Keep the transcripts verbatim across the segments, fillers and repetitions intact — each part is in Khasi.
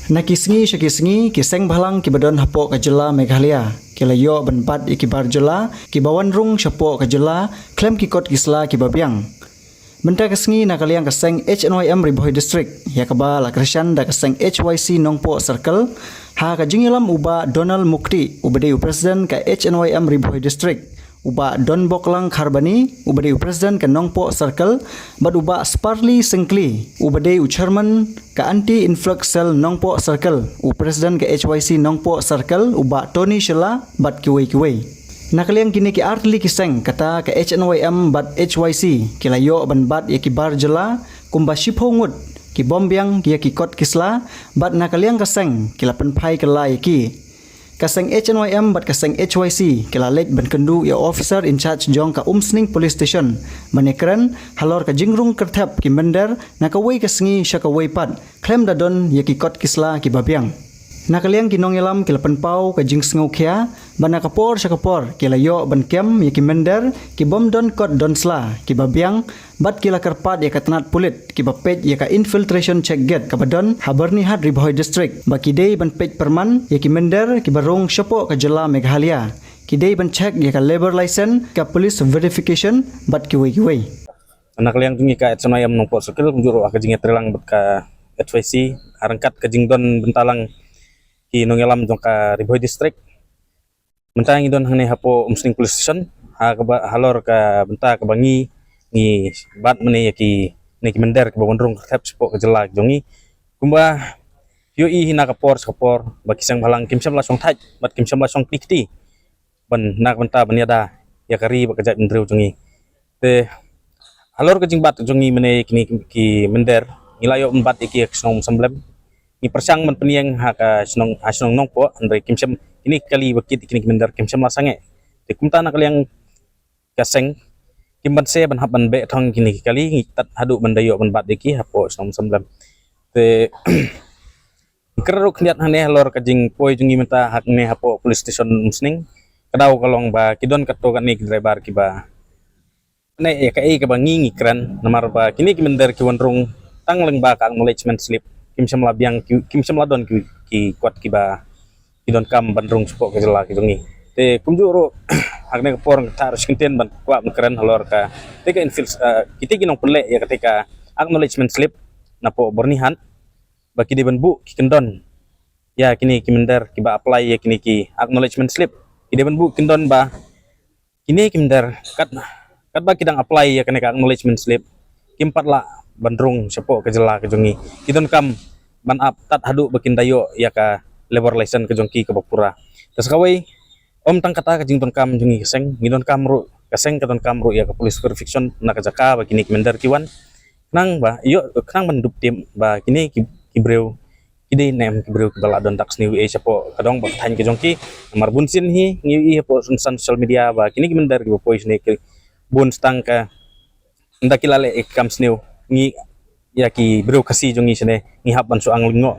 Na ki sngi sha ki sngi, ki seng bhalang kiba don hapoh ka jylla Meghalaya ki la ïoh ban bat ïa ki bar jylla kiba wan rung shapoh ka jylla khlem ki kot ki sla kiba biang. Mynta ka sngi, na ka liang ka seng H N Y M Ri Bhoi District, ïa kaba la kyrshan da ka seng H Y C Nongpoh Circle, ha ka jingïalam u Bah Donald Mukti, uba dei u president ka H N Y M Ri Bhoi District, u Bah Donboklang Kharbani, uba dei u president ka Nongpoh Circle, bad u Bah Sparly Syngkli, uba dei u chairman ka Anti Influx Cell Nongpoh Circle, u president ka H Y C Nongpoh Circle, u Bah Tony Shylla, bad kiwei kiwei. Na ka liang kine ki artylli ki seng, kata ka H N Y M bad H Y C, ki la ïoh ban bat ïa ki bar jylla kumba shiphew ngut ki bym biang ïa ki kot ki sla, bad na ka liang ka seng ki la pynphai kylla ïa ki. Ka seng H N Y M bad ka seng H Y C ki la leit ban kynduh ïa u officer in charge jong ka Umsning Police Station ban ïakren halor ka jingrung kyrthep ki mynder na kawei ka sngi sha kawei pat, khlem da don ïa ki kot ki sla kiba biang. Na ka liang ki nongïalam ki la pynpaw ka jingsngewkhia ba na ka por sha ka por ki la ïoh ban kem ïa ki mynder ki bym don kot don sla kiba biang, bad ki la kyrpad ïa ka tnat pulit kiba peit ïa ka Infiltration Check Gate kaba don ha Byrnihat, Ri Bhoi District, ba ki dei ban peit pyrman ïa ki mynder kiba rung shapoh ka jylla Meghalaya. Ki dei ban check ïa ka labour license, ka police verification, bad kiwei kiwei. Na ka liang jong ngi ka H N Y M Nongpoh Circle, kumjuh ruh ha ka jingïatreilang bad ka H Y C, ha ryngkat ka jingdon bynta lang ki nongïalam jong ka Ri Bhoi District. Mynta ngi don hangne hapoh Umsning Police Station, ha kaba, halor ka bynta kaba ngi, ngi bat mynne ïa kine ki mynder kiba wan rung kyrthep shapoh ka jylla jong ngi. Kumba phi ïohi hi, na ka por sha ka por, ba ki seng bhalang kim shym la shong thait, bad kim shym la shong kti kti ban, na ka bynta ban ïada ïa ka ri bad ka jaitbynriew jong ngi. Te halor ka jingbat jong ngi mynne kine ki, ki mynder, ngi la ïoh ban bat ïa ki ha ka shnong Umsemblem. Ngi pyrshang ban pynïeng ha ka shnong, ha shnong Nongpoh, hynrei kim shym, kine ki kali ba kit ïa kine ki mynder kim shym la sangeh. Te kumta na ka liang ka seng, kim banse ban hap ban beh thong kine ki kali, ngi tad haduh ban da ïoh ban bat ïa ki hapoh shnong Umsemblem. Te kren ruh khyndiat hangne halor ka jingpoi jong ngi mynta hangne hapoh Police Station Umsning. Ka daw ka long ba ki don katto katne ki driver kiba ne ïa kaei kaba ngi, ngi kren, namar ba kine ki mynder ki wan rung tang lyngba ka acknowledgement slip. Kim shym la biang ki, kim shym la don ki, ki kot kiba ki donkam ban rung shapoh ka jylla ka jong ngi. Te kumjuh ruh, ha kane ka por nga thah ruh shi kyntien ban kwah ban kren halor ka, te ka infil-, eh, kite ki nongpynleh ïa kata ka acknowledgement slip napoh Byrnihat, ba ki dei ban buh ki kyndon ïa kine ki mynder kiba apply ïa kine ki acknowledgement slip. Ki dei ban buh kyndon ba kine ki mynder, kat, katba ki dang apply ïa kane ka acknowledgement slip, kim pat lah ban rung shapoh ka jylla ka jong ngi. Ki donkam ban ap tad haduh ba kin da ïoh ïa ka labour license ka jong ki kaba pura. Te sa kawei, ym tang kata ka jingdonkam jong ngi ka seng, ngi donkam ruh, ka seng ka donkam ruh ïa ka police verification na ka jaka ba kine ki mynder ki wan. Khnang ba ïoh, khnang ban dup tip ba kine ki, ki briew ki dei ne em ki briew kiba la don dak sniew ei shapoh ka dong bad ka thaiñ ka jong ki. Namar bun sien hi ngi ïohi hapoh social media ba kine ki mynder kiba poi shane ki bun stang ka, ynda ki la leh ïa ki kam sniew, ngi, ïa ki briew Khasi jong ngi shane, ngi hap ban shu ang lyngngoh.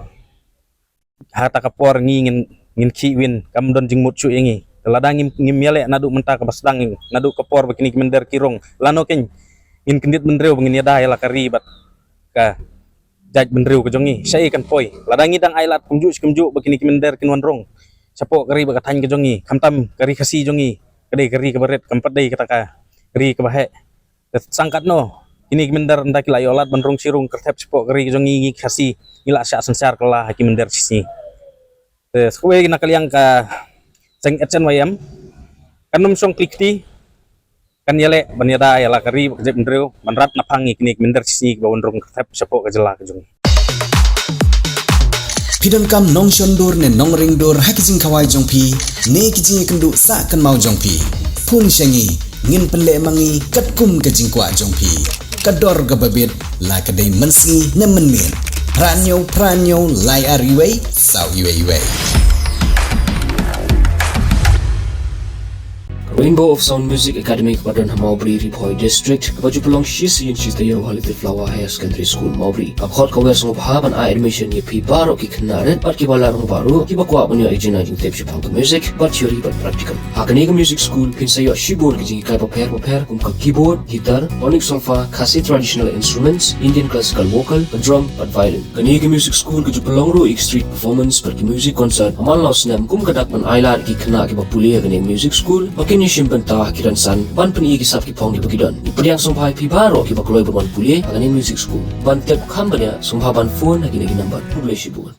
Ha kata ka por ngi ngin, ngin khih win, kam don jingmut shuh ïa ngi. Lada ngim, ngim ïaleh naduh mynta kaba sdang, naduh ka por ba kine ki mynder ki rung, lano kein ngin kyndit bynriew ba ngin ïada ïa la ka ri bad ka jaitbynriew ka jong ngi, shaei kan poi. Lada ngi dang ai lad kumjuh shi kumjuh ba kine ki mynder kin wan rung shapoh ka ri bad ka thaiñ ka jong ngi, khamtam ka ri Khasi jong ngi, ka dei ka ri kaba rit, kam pat dei kata ka ri kaba heh. Te sangkat no, kine ki mynder ynda ki la ïoh lad ban rung shi rung kyrthep shapoh ka ri ka jong ngi, ngi Khasi ngi la shah synshar kylla ha ki mynder shisngi. Te sa kawei na ka liang ka seng H N Y M, kan ym shong kli kti, kan ïaleh ban ïada ïa la ka ri bad ka jaitbynriew, ban rat naphang ïa kine ki mynder shisngi kiba wan rung kyrthep shapoh ka jylla ka jong ngi. Phi donkam nongshon dur ne nongring dur ha ki jingkhawai jong phi ne ki jingïakynduh sah kynmaw jong phi? Phone sha ngi, ngin pynleh ma ngi katkum ka jingkwah jong phi. Ka dor kaba bit, la ka dei mynsngi ne mynmiet. Phra hynñiew phra hynñiew lai ar iwei saw iwei iwei. Rainbow of Sound Music Academy kaba don ha Mawbri, Ri Bhoi District, kaba ju pynlong shi sien shi taïew ha Little Flower Higher Secondary School, Mawbri, ka khot ka wer sngewbha ban ai admission ïa phi baroh ki khynnah rit bad kiba lad rangbah ruh kiba kwah ban ïoh ïa ka jingtip shaphang ka music, bad theory bad practical. Ha kane ka music school phin sa ïoh shibun ki jinghikai bapher bapher kum ka keyboard, guitar, tonic solfa, Khasi traditional instruments, Indian classical vocal, ka drum bad violin. Kane ka music school ka ju pynlong ruh ïa ki street performance bad ki music concert ha man la u snem kum ka dak ban ai lad ïa ki khynnah kiba pule ha kane ka music school ba kin ïashim bynta ha ki rynsan ban pyni ïa ki sap ki phong kiba ki don. Ngi pdiang sngewbha ïa phi baroh kiba kloi ban wan pule ha kane ka music school. Ban tip kham bniah sngewbha ban phone ha kine ki number. Khublei shibun.